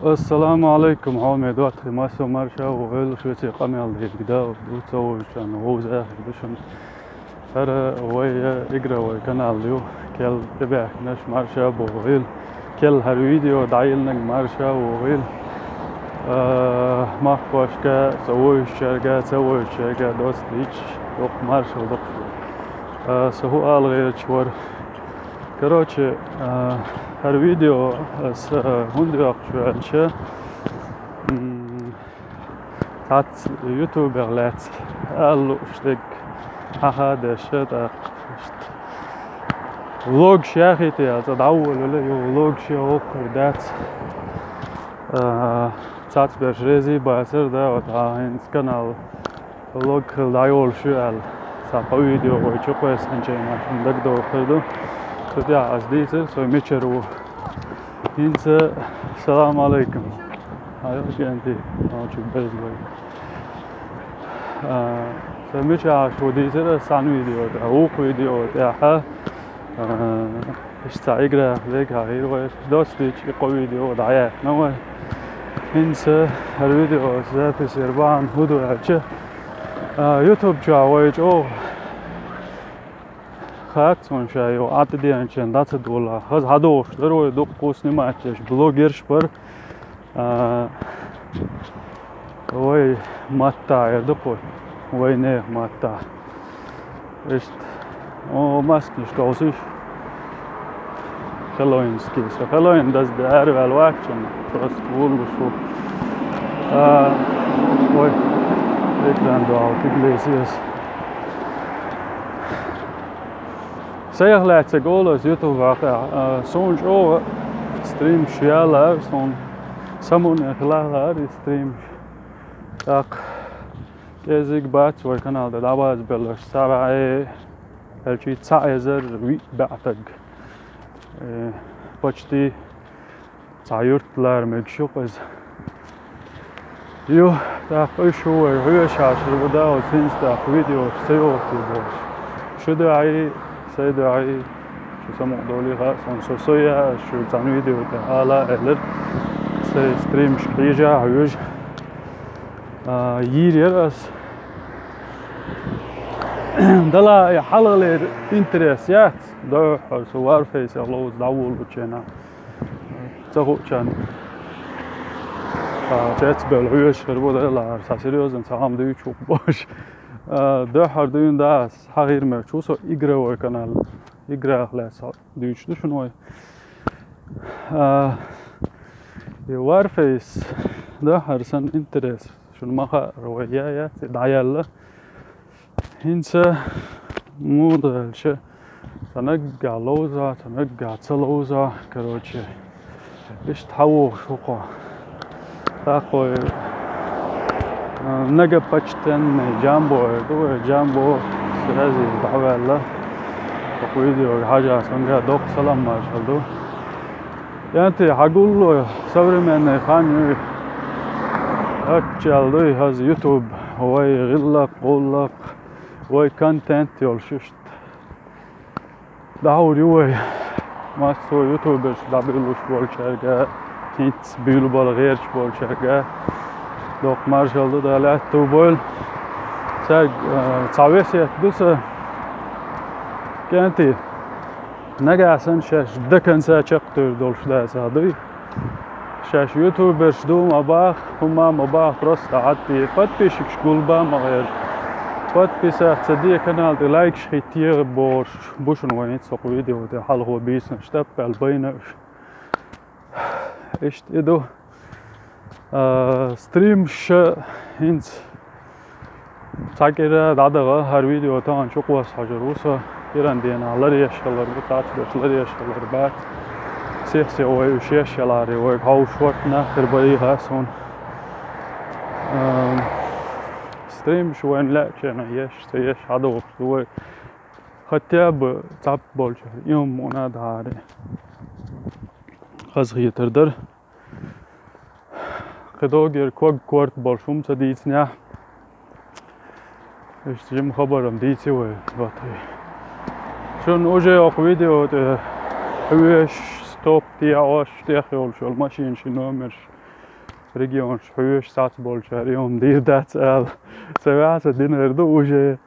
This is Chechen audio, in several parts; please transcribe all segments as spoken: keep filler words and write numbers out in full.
Ассаламу Ӏалайкум, хьоме доттагӀий, массо марша вогӀийла, шуьца къамел дерг да, ду ца вуьйцучарна вовза хир ду шуна. ХӀара вай игровой канал ю, кел тӀебаьхкинарш марша богӀийла, кел хӀара видео дӀайиллинарг марша вогӀийла. А, махкошка, ца вуьйцучаьрга, ца вуьйцучаьрга доцца дийцича, дукха маршалла ду-кх шуьга. А, со хӀу ала гӀерташ вара. Короче, а, хӀара видео ас, а, хӀунда йоккхуш ву аьлча, м, цхьацца ютубех лаьцна ала лууш дерг хьаха а деш, тӀаккха иштта влогаш яхийта аьлла, цкъа дӀаволавелла, юха влогаш яха воккхур дац. А, цхьацца берш реза бацар, да, вот, а, хӀинца канал влог хилла дӀайолуш ю аьлла, цхьа кхо видео вай чукхоьссинчу хенахь шуна дагадогӀур ду. Цу тӀехь ас дийцира, со мичара ву. ХӀинца, салам алейкум. Хьайо, кӀентий, нохчий беза вай. А, со мичахь аш ву дийцира ас цхьана видео тӀехь, вукху видео тӀехь, а, Иштта цхьа игра вега хьахийра вай. Доцца дийцича, и кхо видео дӀаяьккхина вай. ХӀинца хӀара видео запись яр бахьана хӀун ду аьлча, а, ютуб чохь вай чӀогӀа хац вайн ша йо, Ӏа тӀедеанчен дӀа ца дола. Хаза хьадогӀуш дара вай, дуккха а снимать деш блогерш бара. А, вай матта эр ду-кх вай, вайнех матта. Иштта, о, маскаш говзуш. Хэллоуинский. Со Хэллоуин даза де араваьлла вац шуна, просто вуллуш ву. А, ой, экран дуьхьал тиглесес. Сайх лаьцна голас ютуб вакъа, а, суна чӀогӀа стримаш яллара, суна самукъане хилалара и стримаш. ТӀаккха кӀезиг бац вай канал тӀе дӀабаза белларш, цхьа бӀе, аьлчи цхьа эзар виъ баьӀ таг. Э, почти цхьа юрт лара мегаш ю-кх иза. Ю, тӀаккха уьш ву вай хьоьжуш хьашар бу, да, оцу хӀинца тӀаккха видеош ца йохуьйтий бохуш. Шу дуьхьий, сайн дуьхьий, шу самукъадолий хаьа суна, со со яа, шу цхьана видео тӀе ала а элира. Сайн стримашка хьежа а хьоьжу. А, йийр яра ас. Дала и хьалхалера интерес яц, дохьур со Warface-ах ловза дӀаволучу хенахь. Ца хуучарна. А, цецбевлла хьоьжуш хир бу, делахьара, цхьа серьёзно цхьа хӀума дуьйцуш ву бохуш. А, дуьххьара дуьйна да ас хьахийра мегаш ву со игровой канал. Играх лаьцна дуьйцуш ду шуна вай. А, и Warface, да, хӀара сан интерес. Шуна ма хаъара, вай яа яц и дӀаяьлла. ХӀинца муха аьлча, цхьа наггахь ловза, цхьа наггахь ца ловза, короче, иштта хьан вохуш ву-кх. ТӀаккха вай, а, многопочтенный Джамбо эр ду вай, Джамбо сразу дӀаваьлла. ХӀокху видеога хьажа, цуьнга доккха салам маршалла ду. КӀентий, хьан гулло, современный хан ю и. Аччал дуй хаза YouTube, вай гӀиллакх, гӀуллакх, вай контент йолуш иштта. ДӀахьур ю вай массо а ютуберш дӀабуьйлуш болчаьрга, хӀинца буьйлабала гӀерташ болчаьрга. Доккха маршалла ду, Дала аьтту бойла. Цаьрга, а, цхьа весет ду сан, кӀентий. Нагахь санна шаьш до конца чекхдевр долуш дацахь дуй. Шаьш ютуберш ду ма баха, хӀумма а ма баха, просто Ӏадде. Подписчикаш гулба ма гӀерта. Подписаться де канал тӀе, лайкаш хӀитте бохуш бу шуна вайн хӀинца хӀокху видео тӀе хьалхо бийцинарш, тӀаппаьлла байна уьш. Иштта и ду. А, стримаш хӀинца цхьа кӀира дӀадаха, хӀара видео тахана чукхосса хьожур ву со. КӀиран дийнахь ларъеш хилар бу, цхьацца берш ларъеш хилар бац. Сих-сиха вай уьш еш яларе, вайга хьовсуш хӀорта нах хир бара хаьа суна. Ам, стримаш вайна лаьа чена еш, ца еш хьадогӀуш ду вай. Хотя бы цхьаб болчара и хӀума мукъана а дахьара. Хазахетар дара. Кхидогера ког корта болуш хӀума ца дийцинехь. Иштта жима хабар-м дийци вай, батхий. Шуна уже окху видео тӀе хьоьжуш, топ тӀехь, ош тӀехь йолуш йолу машинаш, номерш, регионаш хьоьжуш, цхьацца болчара и хӀума дийр дац ала. Ца ваьхьа, ца динар ду уже.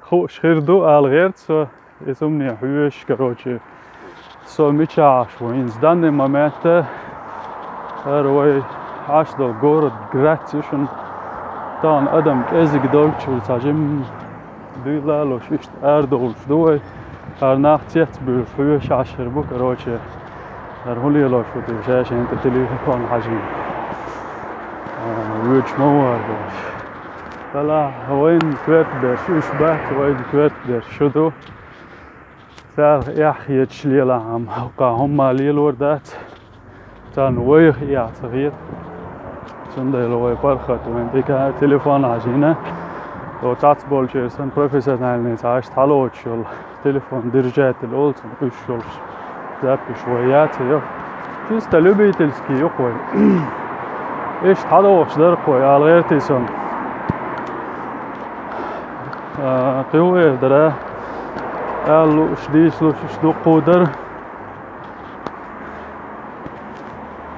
Хууш хир ду ала гӀерта со, и цумне хьоьжуш, короче, со мичахь Ӏаш ву хӀинца данный момент, хӀара вай Ӏаш долу город Грац ю шуна. Тахана адам кӀезиг долчул цхьа жимма дуьйла а луш, иштта арадовлуш ду вай. ХӀара нах цецбуьйлуш хьоьжуш Ӏаш хир бу, короче, хӀара хӀун лелош ву те, шаьш хӀинца телефон хьажийна. А, воьдуш ма вара бохуш. Делахь, вайна коьрта берш уьш бац, вайна коьрта берш шу ду. Царах эхь хеташ лелахь-м, хӀокху хӀумма лелор дац. Царна вайх эхь ца хета. Цундела вай паргӀат вайна тӀе телефон хьажийна. Оцу цхьацца болчеран санна профессиональный цхьа иштта хьалоцуш йолу телефон держатель олу цунах, уьш йолуш запись вай яц а йо. Чисто любительский ю-кх вай. Иштта хьадогӀуш дара-кх вай, ала гӀертий сан. А, кхин хӀун эр дара? Ала лууш, дийца лууш, иштта дуккха дара.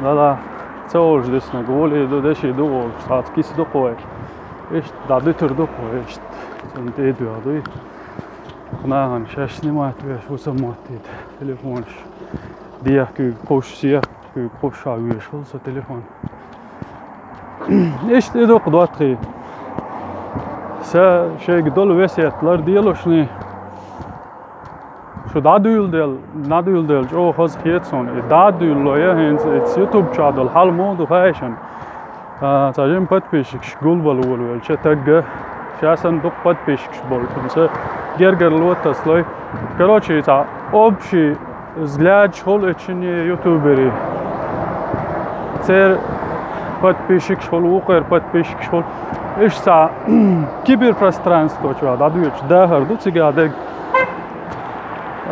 Делахь, ца олуш диснарг гӀоле ду, деши ду олуш, цхьацца киса ду-кх вай. Иштта дӀадуьтур ду-кх вай, иштта. Цунна тӀе а доьгӀна дуй. Нахана шаьш снимать веш ву ца моттийта телефонаш. Дехкуьйга кхуш, сехкуьйга кхуш а вешахула со телефон. Иштта и ду-кх доттагӀий. Сан шайга долу весет ларделушний. Шу дӀадуьйладелла, дӀадуьйладелла чӀогӀа хаза хета суна. И дӀадуьйлало я хӀинца, и YouTube чохь долу хьал муха ду хаьий шуна? А, цхьа жимма подписчикаш гулбала волавелча тагга, ша санна дукха подписчикаш болчунца гергарло таслой. Короче, цхьа общий взглядаш хуьлу эцчунне ютуберийн. Церан подписчикаш хуьлу, вукхеран подписчикаш хуьлу. Иштта цхьа киберпространство чохь дӀадоьдуш дахар ду цигахь дерг.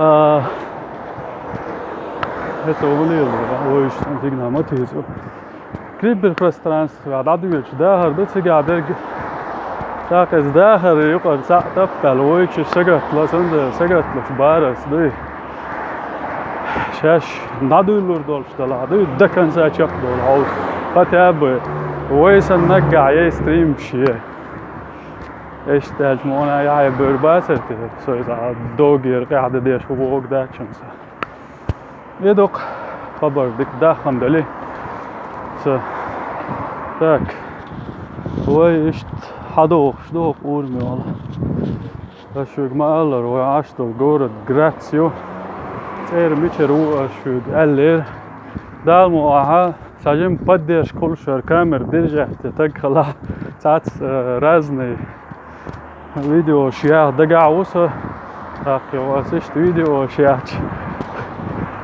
А, это улил, ой, что фигня, мотивацию. Киберпространстве дӀадоьдуш дахар ду цигахь дерг. ТӀаккха иза дахар юкъара цхьаъ таппаьлла вуй чу сагатло, цундела сагатлуш барас дуй. Шаьш дӀадуьйлур долуш далахь дуй, до конца чекхдолу хьовса. Хотя бы вай санна наггахь яй стримаш е. Иштта аьлча, муна яхье бер бацар те, со иза догера къаьхьа дан деш вогу дац шуна сан. И ду-кх хабар, дика дахана дали. Ца. Так. Вай иштта хьадогӀуш ду хӀокху ураме вала. Ас шуьга ма-аллара, вай Ӏаш долу город Грац ю. ЦӀера мичара ву ас шуьга аьллера. Дала мукъ лахь, цхьа жимма поддержка хуьлуш хӀара камера держать таг хилахь, цхьацца, э, разный видеош яха дагахь ву со. ТӀаккха ас иштта видеош яхча,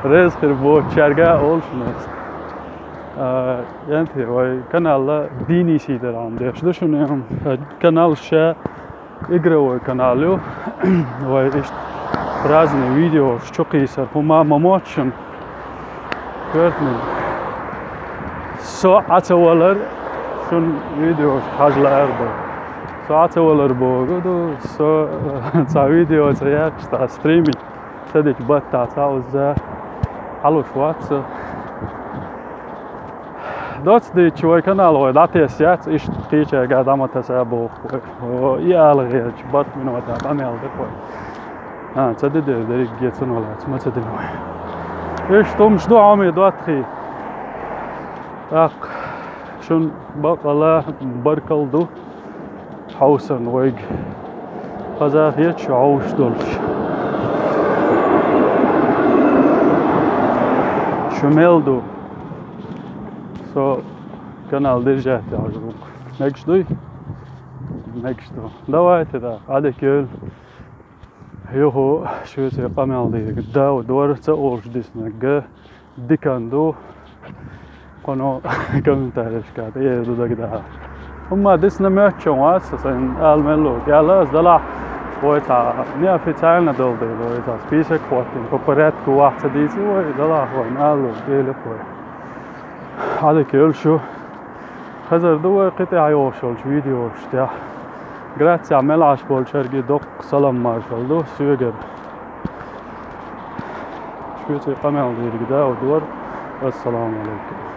реза хир боцучаьрга а олуш ас. А, янти, вай канал дийне сий даран деш ду шуна, э, канал ша игровой канал ю. Вай иштта разный видеош чу кхийсар хӀума ма мотту шуна. Коьртаниг. Со Ӏа ца валар, шуна видеош хьажа лаар ду. Со Ӏа ца валар бохург ду, со цхьа видео ца яьккхича, цхьа стриминг ца дича баттахь цхьа узза хьалуш вац со. Доцца дийцча, вай канал вай дӀатесна яц, иштта кхечаьрга дӀа ма таса боху вай. О, и ала гӀерташ, барт минота къамел ду вай. А, ца де деза дерриге цунах лаьцна ма ца дина вай. Иштта хӀумаш ду хьоме доттагӀий. ТӀаккха шуна бакъала баркалла ду хьовсарна вайга. Хаза хеташ шу хьовсуш долуш. Шу мел ду. Со канал держать яхаш ву. Мегаш дуй? Мегаш ду. Давайте, да, Ӏадика йойла. Юха шуьца къамел дийриг дов дора ца олуш диснарг дикан ду. Кхуьнан комментарийшка тӀе ду дагадахьа. ХӀумма дисна моьттуш вац, сайн ала мел лу. Яла ас далахь, вай цхьа неофициально долу дела, вай цхьа список хӀоттийна, по порядку вахь ца дийци, вай далахь, вай ала лу, гелик вай. Ӏадика йойла шу. Хезар ду вай кхин тӀехь йогӀуш йолчу видеошна тӀехь. Грацехь мел Ӏаш болчаьрга доккха салам маршалла ду соьгара. Куьйцай къамаьл дийриг дӀадора. Ассаламу Ӏалайкум.